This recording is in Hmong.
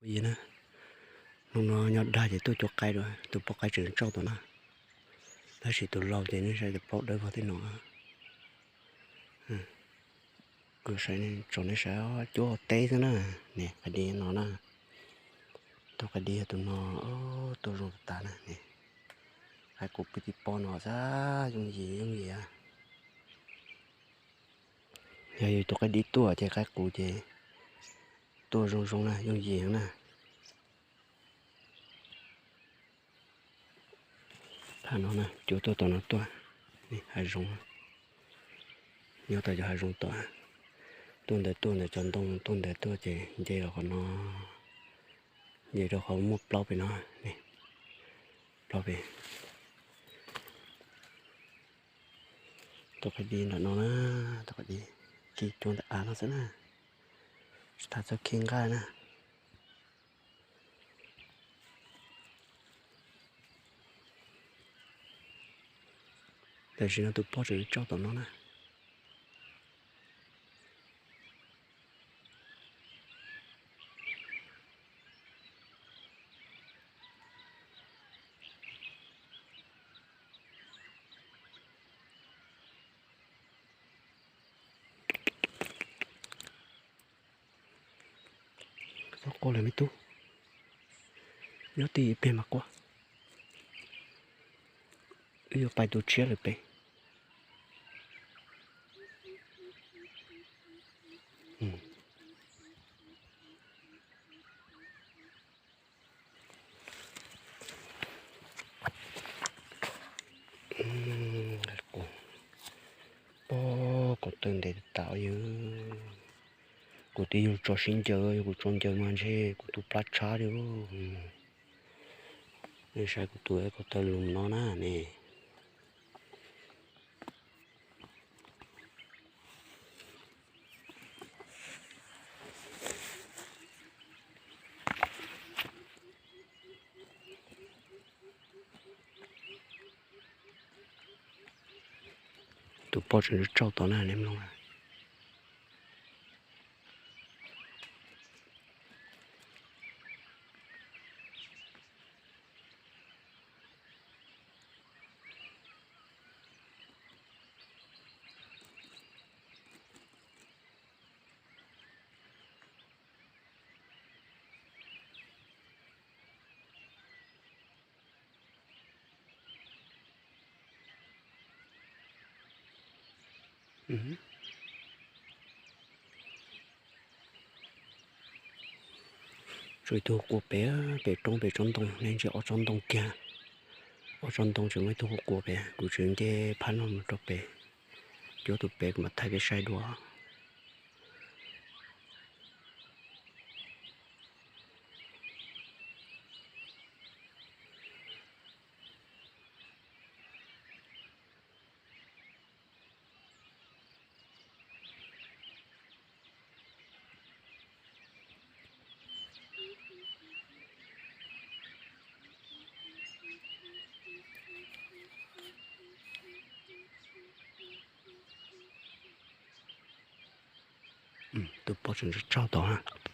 Yog na, hnub no nyob dag ces tuaj cuab qaib dua, tus poj qaib tseem tsaug tom no, tab sis tus laus ces nej saib tus plaub dawb vog thiab no. Kuv saib tsom nej saib cuab teb xwb na, ne qaib dib no na, tus qaib dib yog tus no, tuaj zoo tas na ne, qaib qus pw tib pob no xwb, yooj yim yooj yim. Yog yus tus qaib dib tuaj ces qaib qus ces tuaj zoo zoo na, yooj yim na. Thaum no na cuab tuaj tom no tuaj, hav zoov, nyob tau cov hav zoov tom, tuaj ntawd tuaj ntawm cov ntoo tuaj ntawd tuaj ces nce los qhov no, nce rau qhov muaj plaub pem no, plaub pem. Tus qaib dib nram no na, tus qaib dib khi cuab ntawm av no xwb na, tsis tas txawj khi nqaj na. Tam sim no tus poj tseem tsaug tom no na. Txhob quaj lawm me tub, nyob twj ywm ib pliag mas quaj. Wb yuav pais tus tshiab lawm pem. Pob ko taw ntev tas yog kuv twb yug tso sib ncaws, yog kuv tso ncaws mas ntshe kuv tus plab tshab li. Nej saib kuv tus ko taw lus no na ne. Tus poj tseem tsaug tod na nej mloog. Tsuas ib tug quas pem, pem roob pem tsob ntoo, nej ntsia ob tsob ntoo kiag. Ob tsob ntoo tseem muaj ib tug quas quas pem, kuv tseem nce phab no mus rau pem. Cuab tus pem kuv mam thaij peb saib dua. Tus poj tseem tsaug tod.